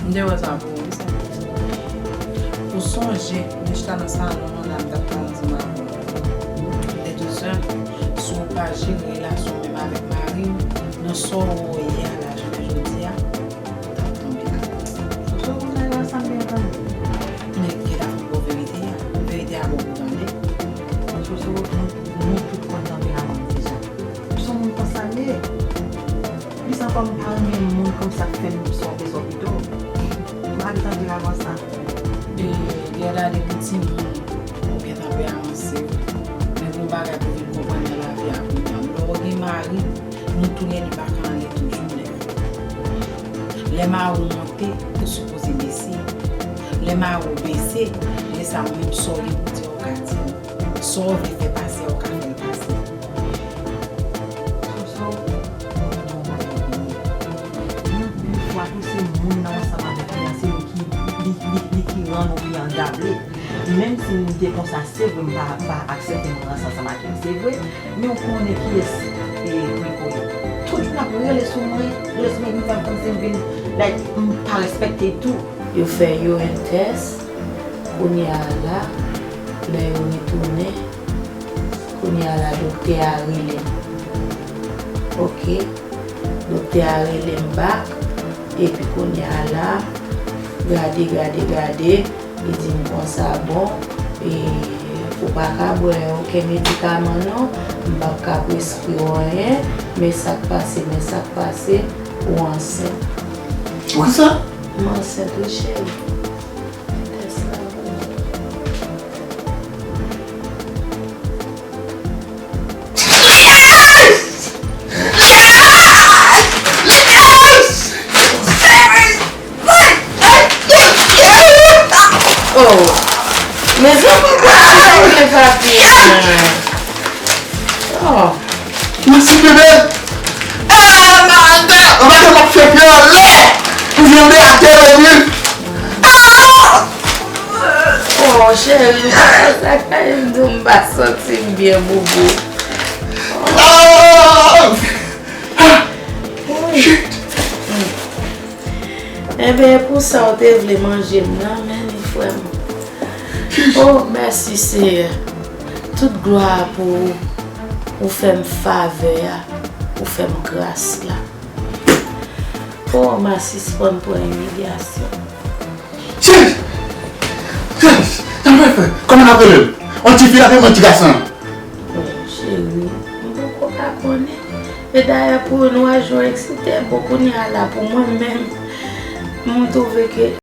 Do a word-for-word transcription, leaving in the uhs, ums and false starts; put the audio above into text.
M te wè sa pou ou, wi, sa. Ou sonje, m te chita nan salon an la, m t ap pale ansanm avè w. M te di w sèl, si w pa jere relasyon w menm avèk mari w, nan sa w ye a la jounen jodi a, ou t ap tonbe la. Soso, konsa e pa sa m te antann. Men, gen ta fè w verite a. Verite a bon pou tande. Soso, nou, nou tout konn tanperaman m deja. M se yon moun konsa m ye. Plis ankò, m pa renmen moun konsa k fè m sòti sòti tou. M pa gen tanperaman sa. E, Guerda, depi w timoun, ou gen tanperaman, se vre. Men gen yon bagay pou w vin konprann nan lavi a kounye a. Lè w gen mari, nou toulède pa ka anlè tout jounen. Lè mari w monte, ou sipoze bese. Lè mari w bese, lè sa a ou menm sa w gen pou di a ou ka di l. Sa w vle fè pase a ou ka fè l pase. Soso, mwen gen yon bagay pou ou. Gen anpil fwa tou se moun nan ansanm avèk li a, se li ki, li, li, li ki rann ou pi an gable. Menm si m te konsa, se vre, m pa, m pa aksepte moun ranse ansanm ak li, se vre. Men ou konnen kiyès, e, Rico ye. Tout jou l ap rele sou mwen, rele sou mwen, vin fè m kòmsi m vin, like, m pa respekte l tou. Yo fè urine test, kounye a la, lè yo retounen, kounye a la, doktè a rele m. Oke, doktè a rele m back, epi kounye a la, gade, gade, gade, li di m konsa, bon, e, ou pa ka bwè okenn medikaman non, m p ap ka preskri w anyen, men sa k pase, men sa k pase, ou ansent. Ou ki sa? M ansent, wi, cheri. Tès la pou ou. Oh, mezanmi, gade papye an. Oh. Mèsi, bebe. Ah, Martha, Martha, m ap fè pye anlè. Ou vle anlè atè, bebe. Ah! Oh, cheri, sa k rive m di w m pa santi m byen, boubou. Ah! Ah! Shit! Enben, e pou sa w te vle manje m nan, men li, frè m. Oh, mèsi, Seyè. Tout glwa pou ou. Ou fè m favè a. Ou fè m gras la. Oh, m a sispann pran imilyasyon. Cheri! Cheri! Sa m pral fè? Kòman n ap rele l? On ti fi la, yon ti gason? Oh, cheri, m poko ka konnen. E dayè, pou nou a jwe eksite, bon, kounye a la, pou mwen menm, m twouve ke